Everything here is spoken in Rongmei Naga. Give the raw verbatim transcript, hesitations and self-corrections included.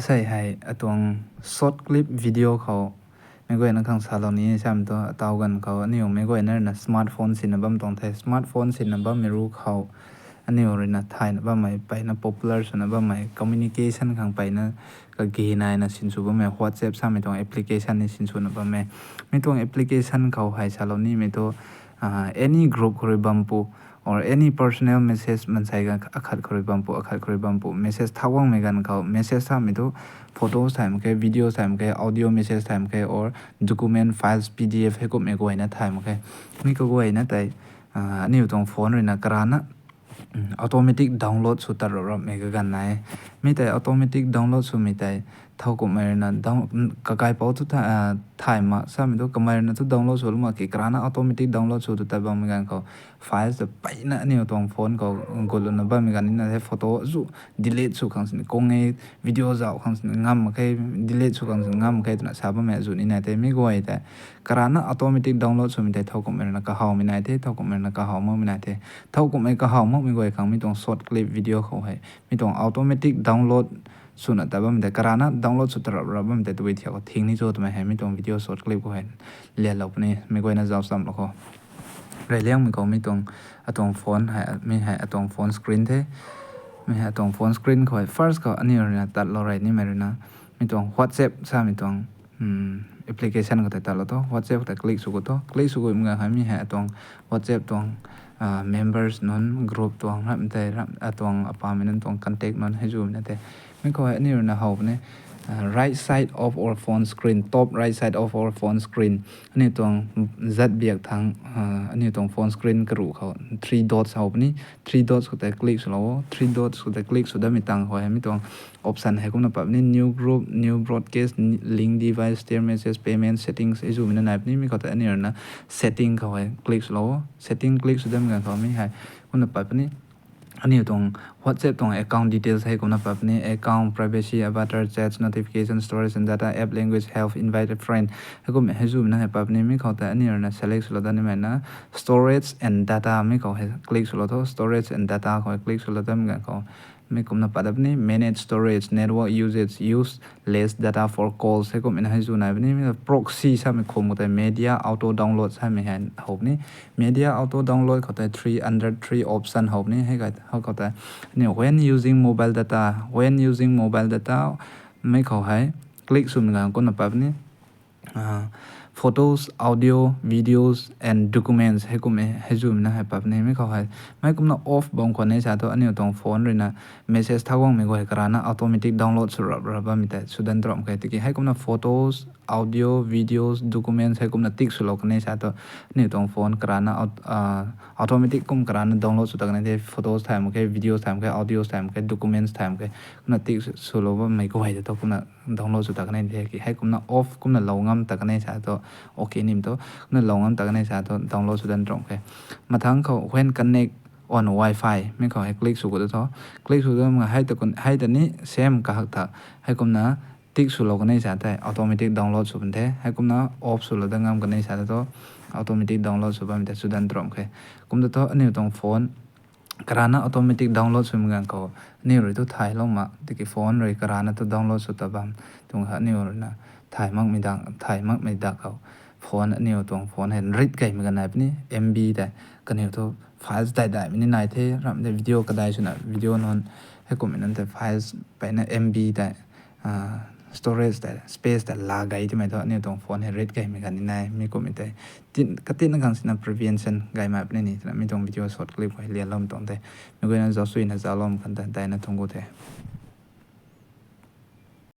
Sei hei atuang short clip video khou meic guayna khang salou ni samei tu, ataw ganv khou aniu meic guayna ruina smartphone sinna bam tuang the. Smartphone sinna bammei ru khou aniu ruina thayna bammei, peyna popular swna bammei, communication khang peyna kagi naina sinsw bammei WhatsApp samei tuang application ni sinswna bam e. Mi tuang application khou hei salou nimei tu, any group khou rui bam pu, or any personal message mansei ganv akhat khou rui bam pu, akhat khou rui bam pu, message thau guangmei ganv khou, message samei tu photos thay mak khe, videos thay mak khe, audio message thay mak khe, or document, files, P D F heikumhmei guayna thay mak khe. Mi kaguayna tei aniu tuang phone ruina karana automatic download sw tat rap rapmei kaganv nai e. Mi tei automatic download swmei tei thowkumhmei ruina, kakaipouc thu thay mak samei tu, kamei ruina thu download sw lou mak ki, karana automatic download sw tu tat bammei ganv khou, files ta peyna aniu tuang phone khou gut luna bammei ganv nina the, photo zu delete sw khang sini kung e, video zauh khang sini ngam mak khe, delete sw khang sini ngam mak khe twna sa bammei azu ni nai the. Mi guay tei karana automatic download swmei tei thowkumhmei ruina kahawmei nai the, thowkumhmei ruina kahaw makmei nai the. Thowkumhmei kahaw makmei guay khang mi tuang short clip video khou hei mi tuang automatic download swna tat bammei tei, karana download sw tat rap rap bammei tei tabui thiak khou thing ni cho twmei hei mi tuang video short clip khou hei lianlou puni. Meic guayna zauc chamlou khou, reyliangmei khou mi tuang, atuang phone hei, mi hei atuang phone screen the. Mi hei atuang phone screen khou hei first khou aniu ruina tatlou rey nimei ruina mi tuang WhatsApp samei tuang application khou tei tatlou tho. WhatsApp khou tei click sw gut tho. Click sw gutmei ganv hei mi hei atuang WhatsApp tuang members nunc, group tuang ramh tei, atuang apamei nunc tuang contact nunc hei zumei na the. Mi khou hei aniu ruina how puni, right side of our phone screen, top right side of our phone screen. Aniu tuang zat biak thang, aniu tuang phone screen karuh khou three dots how puni. Three dots khou tei click swlou o. Three dots khou tei click sw datmei tang khou hei mi tuang option hei kumna pat puni: new group, new broadcast, link device, share message, payment, settings, hei zumei na nai puni. Mi khou tei aniu ruina setting khou hei click swlou o. Setting click sw datmei ganv khou mi hei kumna pat puni. Aniu tuang WhatsApp tuang account details hei kumna pat puni: account, privacy, avatar, chats, notification, storage and data, app, language, help, invite a friend. Heikumhmei hei zumei na hei pat puni. Mi khou tei aniu ruina select swlou dat nimei na storage and data mi khou hei click swlou tho. Storage and data khou hei click swlou datmei ganv khou mi kumna pat dat puni: manage storage, network usage, use less data for calls. Heikumhmei na hei zu nai puni. Mi proxy samei khum khou tei media auto download samei hei how puni. Media auto download khou tei three under three option how puni. Hei khou tei aniu when using mobile data, when using mobile data mi khou hei click swmei ganv kumna pat puni: photos, audio, videos and documents. Heikumhmei hei zumei na hei pat puni. Mi khou hei mei kumna off bam khwan e sa thu aniu tuang phone ruina message thau guangmei guay karana automatic download sw rap rap bammei tei sw dat ramh khe. Tiki hei kumna photos, audio, videos, documents hei kumna tick swlou kan e sa thu aniu tuang phone karana automatic kum karana download sw ta kan e the. Photos thay mak khe, videos thay mak khe, audios thay mak khe, documents thay mak khe, kumna tick swlou bammei guay tei thu kumna download sw ta kan e the. Ki hei kumna off kumna lou ngam ta kan e sa thu, okay nim thu, kumna lou ngam ta kan e sa thu download sw dat ramh khe. Mathangc khou when connect on wifi mi khou hei click sw gut tho. Click sw dat hei ta ni same kahak tha hei kumna tick swlou kan e sa tei automatic download sw pan the. Hei kumna off swlou dat ngam kan e sa thu automatic download sw bammei tei sw dat ramh khe. Kumta thu aniu tuang phone karana automatic download swmei ganv khou aniu rui thu thaylou mak. Tiki phone rui karana thu download sw ta bam tuang kha aniu ruina thay makmei dak, thay makmei dak khou phone, aniu tuang phone hei rit keymei ganv nai puni. M B tei kaniw thu files dai daimei ni nai the, ramh tei video kadai swna video nunc, heikumhmei nunc tei files peyna M B tei storage tei space tei laa gay timei thu aniu tuang phone hei rit keymei ganv ni nai. Mi kumhmei tei katinna khang sina prevention gaymei puni ni twna mi tuang video short clip khou hei lianloumei tuang the. Mi guayna zauc suina zaucloumei khang ta daina thungc ku the.